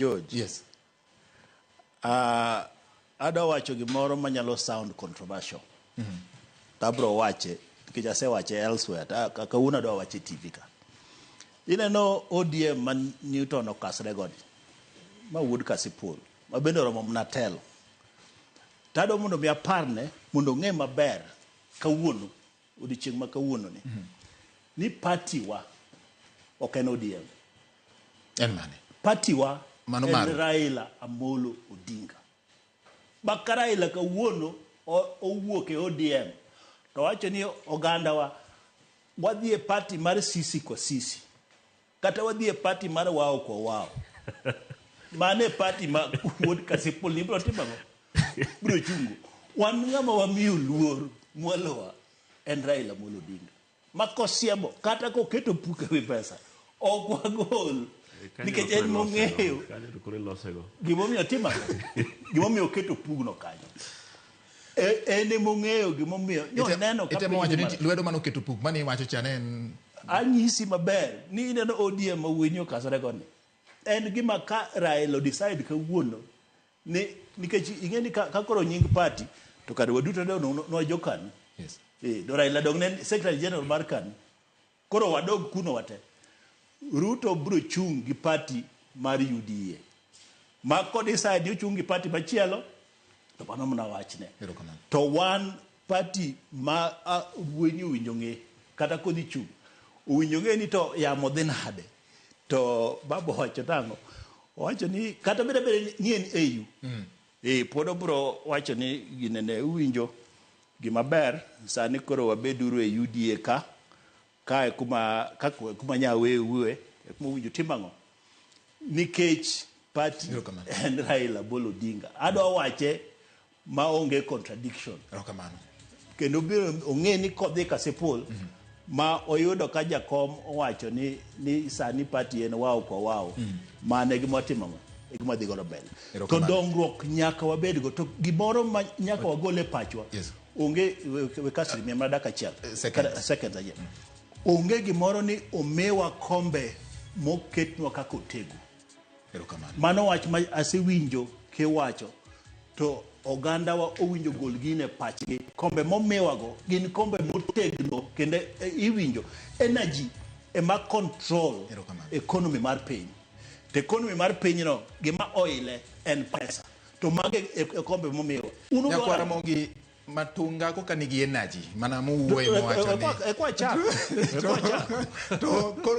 George. Yes. Adwa wacho gimoro manyalo sound controversial. To abro wache nikech asewache elsewhere. Kawuono adwa wache e TV ka. Ineno ODM ma Newton okasre goni. Ma wuod Kasipul. Ma bende oromo mana telo. To adwa mondo mi aparne mondo ong'e maber kawuono, odiochieng' ma kawuono ni. Ni party wa ok en ODM. En mane? Party wa Mano en maru. Raila Amolo Odinga. Baka Raila kawuono owuok e ODM to wacho ni oganda wa wadhi e party mar sisi kwa sisi kata wadhi e party mar wao kwa wao. Mano e party ma wuod Kasipul ni biro timo ang'o? Biro chungo. Wan ng'ama wamiyo luor mwalowa en Raila Amolo Odinga. Ma kosiemo kata koketo puk ewi pesa ok wagol nikech en mong'eyo gimomiyo timo ang'o? Gimomiyo oketo pugno kanyo. En emong'eyo gimomiyo noneno ka Itemo piny wacho ni ni marach. lwedo mane oketo puk mane iwacho cha ne en Anyisi maber ni ineno ODM ma wuoyi okasore go ni. En gima ka Raila decide kawuono ni nikech ing'e ni ka koro nying party to kare waduto ne jo KANU. Yes. To Raila dong ne en secretary general mar KANU. Koro wadog kuno wate. Ruto biro chung' gi party mar UDA. Ma ko decide ni ochung' gi party machielo to mano mana wachne. Erokamano. To wan party ma wuoyi ni owinjo ng'e kata kodhi chung' owinjo ng'e ni to yamo dhi nade. To baba owacho nang'o? Owacho ni kata bed abeda ni en AU. Pod obro wacho ni ginene uwinjo gima ber sani koro wabeduru e UDA ka kae kuma ka kuma nyaweue e kuma owinjo tim ang'o? Nikech party Erokamano. en Raila Amolo Odinga. Adwa wache maonge contradiction. Erokamano. Kendo biro ong'e ni kodhi Kasipul ma oyudo ka jakom owacho ni sani party en wao kwa wao. Mano e gima watimo ang'o? E gima wadhi godo mbele. To Erokamano. dongruok nyaka wabedgo. To gimoro ma nyaka wagol e pachwa. Yes. Onge we kasri miya mana dakika achiel. Seconds. Kata seconds achiel. Onge gimoro ni omiwa kombe moketnwa kaka otegu. Erokamano. Mano wach ma asewinjo kiwacho to oganda wa owinjo gol gino e pachgi. Kombe momiwago gin kombe motegno kendo iwinjo energy ema control Erokamano. economy mar piny. To economy mar pinyno gima oile en pesa. To mago e kombe momiwa. Un udwaro Nyakwara Ramogi Matunga koka nigi energy mana mowuoye mowacho ni E kwa chak. E kwa chak. To koro